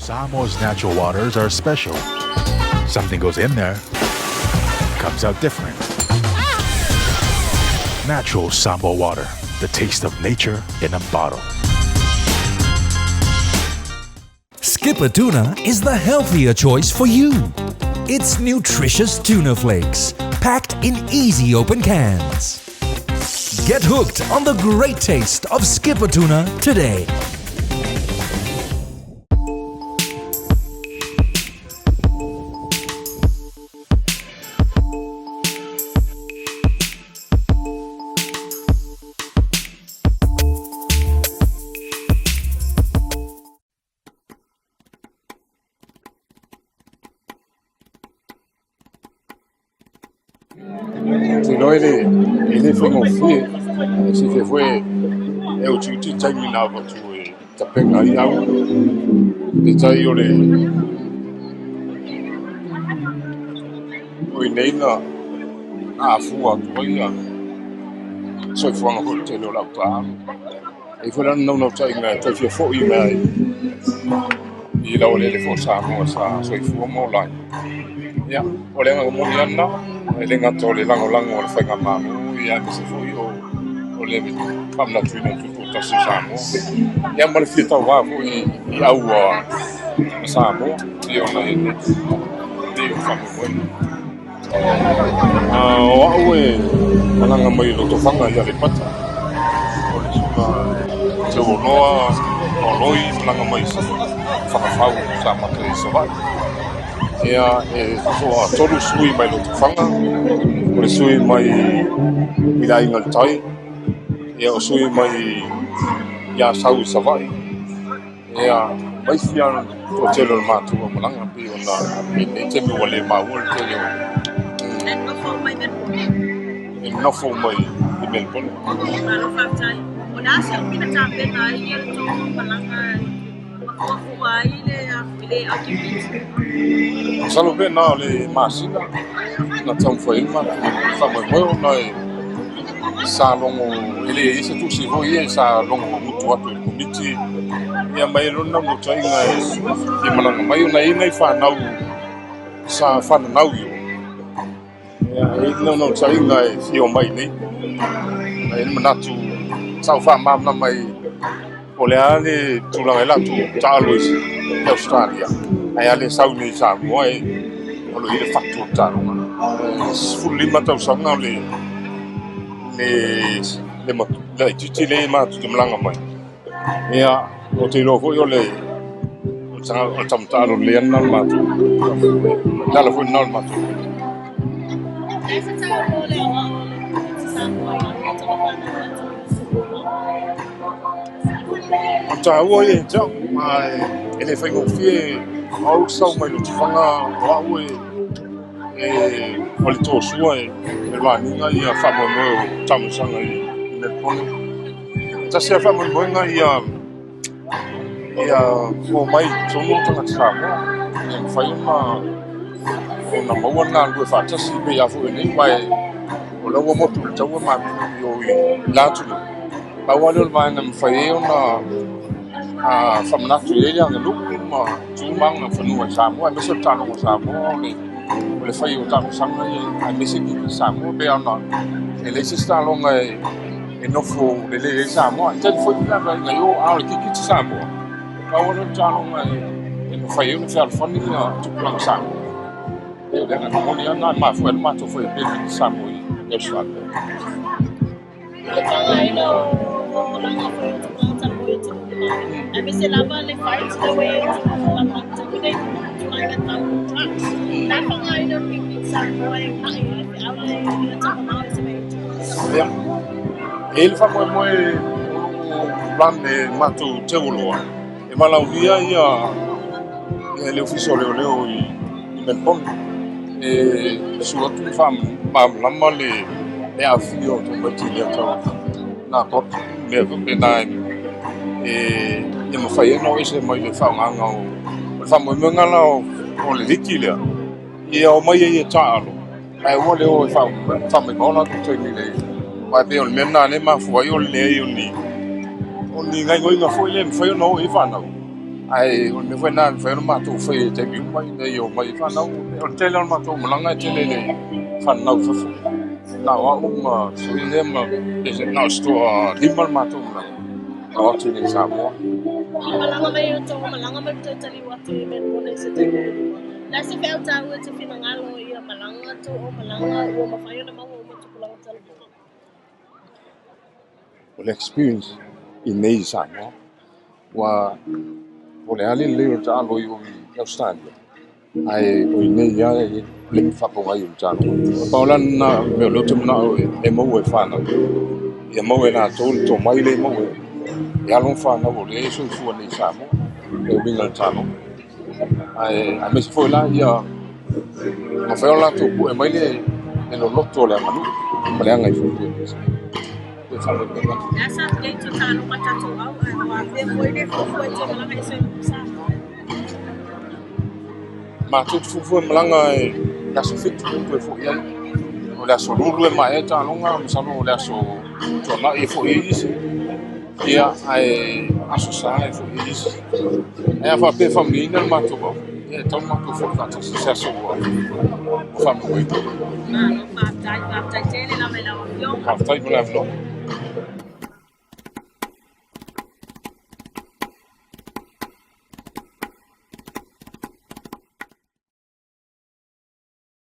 Samoa's natural waters are special. Something goes in there, comes out different. Natural Samoa water, the taste of nature in a bottle. Skippa Tuna is the healthier choice for you. It's nutritious tuna flakes, packed in easy open cans. Get hooked on the great taste of Skippa Tuna today. Ou te iloa e le faigofie, ae silafia foi e utiuti le taimi na avatu e tapena ai auga. Peitai o le o i inei na afua atu ai le soifuaga foi o le tele o le au taaalo. E i ai foi la le naunautaiga e toe fia foi mai i laueleele foi o Samoa sa soifua ma ola ai. Ia, o le agaga moni lava lena, e le gata o le lagolago a le faigamalo, ia aemaise foi o le faamanatuina o le tutoatasi o Samoa, ia ma le fia tauva foi i aua a Samoa e pei ona i ai nei o le faamoemoe. O au e malaga mai i Lotofaga i Aleipata, o le susuga Teuoloa Moloi malaga mai i Fagafau Samata i Savaii. Ia, e toatolu sui mai Lotofaga, o le sui mai i le Aiga i le Tai, ia o sui mai i Asau i Savaii, ia ma isi lava toatele o le matou aumalaga pei ona i lenei taimi ua le maua le tele o E nofo mai Melbourne. E nofo mai i Melbourne. Malo faafetai. O le a se upu na tapena ai le tou malaga ma fuafua ai le le au kikiti? Masalo pe na o le masina na taumafai ai le matou faamoemoe ona e sa logo e le i ai se tusi foi ia sa logo mamutu atu e le Komiti ia ma e i ai loa le naunautaiga e fia malaga mai ona e i ai nai fanau sa fananau i o. Ia, e i ai le naunautaiga e fia omai nei. E i ai le manatu sa ou faamalamalama ai po o le a le tulaga ai latou taalo i Ausetalia, ae a le sau nei i Samoa e o lo o i ai le fatu o le taaloga. E 15 tausaga o le le le laitiiti lea matou te malaga mai. Ia, ou te iloa foi o le o le taumataalo lelei lava lena o le matou. O le ala foi lena o le matou. O le taua ia ia te au, ma e le faigofie o au ou te sau mai Lotofaga, o au e o le Tosua e run ina ia faamoemoe o taamilosaga i Melbourne. E tasi lava faamoemoega ia ia omai i totonu o tagata Samoa ia mafai ona maua le galulue faatasi pei lava foi nei aua o la ua motu i le taua matou i o i la atunuu. Pau lava lea o le vaega e mafai ai ona faamanatu i ai le aganuu ma tu ma agfanua i Samoa aemaise o le taaloga o Samoa o le fai o taamilosaga ia aemaise i Samoa pei ona e leai se isi taaloga e nofo lelei ai Samoa. E tele foi feaveaiga i o, a o le kirikiti Samoa, pau lava lea o le taaloga e mafai ai ona fealofani tupulaga Samoa. E pei o le agaga moni lava lena e mafua ai le matou fai o kirikiti Samoa i Ausetalia. Ia, e i ai le faamoemoe o lo o run e matou teuoloa e valaaulia ia le Ofisa o Leoleo i Melbourne e susu atu ma faamalamalama le aafia o tamaiti i lea tau narcotic mea faapena e mafai ai ona o ese mai le faaaogaina o le faamoemoega la o le liki lea ia omai ai e taaalo ae aua le o e faamaumau latou taimi i le aua e pei o le mea lena lea e mafua ai o le leai o ni gaoioiga foi lea e mafai ona o i ai fanau. Ae o le mea foi lena e mafai ona matou faia i taimi uma ina ia omai ai fanau. O le tele o le matou malaga e tele i le fanau i fafo. Na o au ma sui lea ma na o se toalima le matou malaga na o atu i inei i Samoa. Malaga mai outou malaga ma le toe taliu atu i Melbourne i se taimi o luma. O le a se feau taua e te finagalo ia malaga tou aumalaga ua mafai ona maua uma tupulaga talavou? O le experience i nei i Samoa, ua o le a le lelei o le taalo i o i Ausetalia, ae o i nei lava e le faapogai o le taaloga. Pau la lena mea o lea ou te manao e maua e fanau, ia maua e latou le tomai lea e maua e alo ma fanau o lea e soifua nei i Samoa e uiga i le taaloga. Ae aemaise foi la ia mafai ona latou pue mai le loloto o le aganuu ma le agaifanua e faamoemoe. Le a sa update o taaloga tatou au ae o afea foi le fuafua e toe malaga ese ai ma Samoa? Matou te fuafua e malaga i le aso 7 toe foi ai. O le aso 22 e maea ai taaloga, masalo o le aso Tuanai e foi ai isi. Ia, ae aso Sa e foi ai isi. Ae a faapea e faamalieina le matou au, ia e tatau ona matou foi faatasi i se aso ua faamoemoeina. Malo, faafetai, faafetai tele lava i lau afioga. Faafetai mo le avanoa.